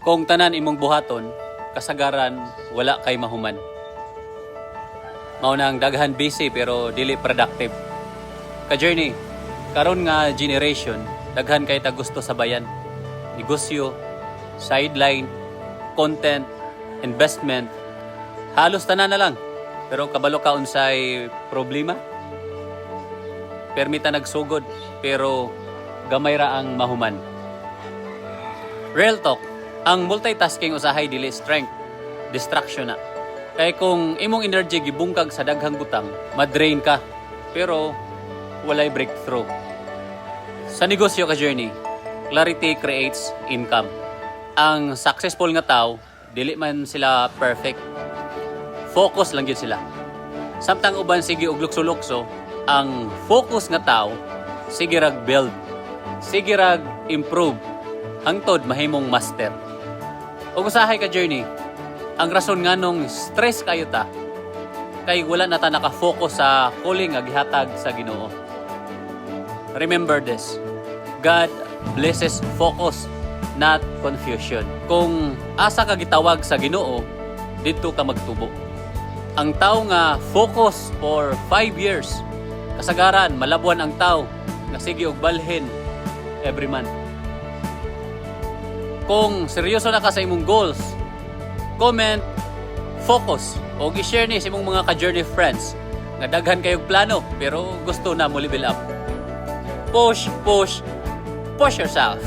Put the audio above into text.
Kung tanan imong buhaton, kasagaran wala kay mahuman. Mao nang daghan busy pero dili productive. Ka-journey, karon nga generation, daghan kay ta gusto sabayan. Negosyo, sideline, content, investment, halos tanan na lang. Pero kabalo ka unsay problema? Permi ta nagsugod, pero gamay ra ang mahuman. Real talk, ang multitasking usahay dili strength, distraction na. Kay kung imong energy gibungkag sa daghang butang, madrain ka. Pero walay breakthrough. Sa negosyo, ka journey, clarity creates income. Ang successful nga tao, dili man sila perfect. Focus lang gyud sila. Samtang uban sige og lukso-lukso, ang focus nga tao sige rag build, sige rag improve, hangtod mahimong master. Ug usahay, ka journey, ang rason nganong stress kayo ta kay wala na ta naka-focus sa calling nga gihatag sa Ginoo. Remember this. God blesses focus, not confusion. Kung asa ka gitawag sa Ginoo, didto ka magtubo. Ang tao nga focus for 5 years, kasagaran malabuan ang tao nga sige og balhin every month. Kung seryoso na ka sa imong goals, comment "focus" o i-share ni sa imong mga ka-journey friends nga daghan kayong plano pero gusto na mo level up. Push, push, push yourself.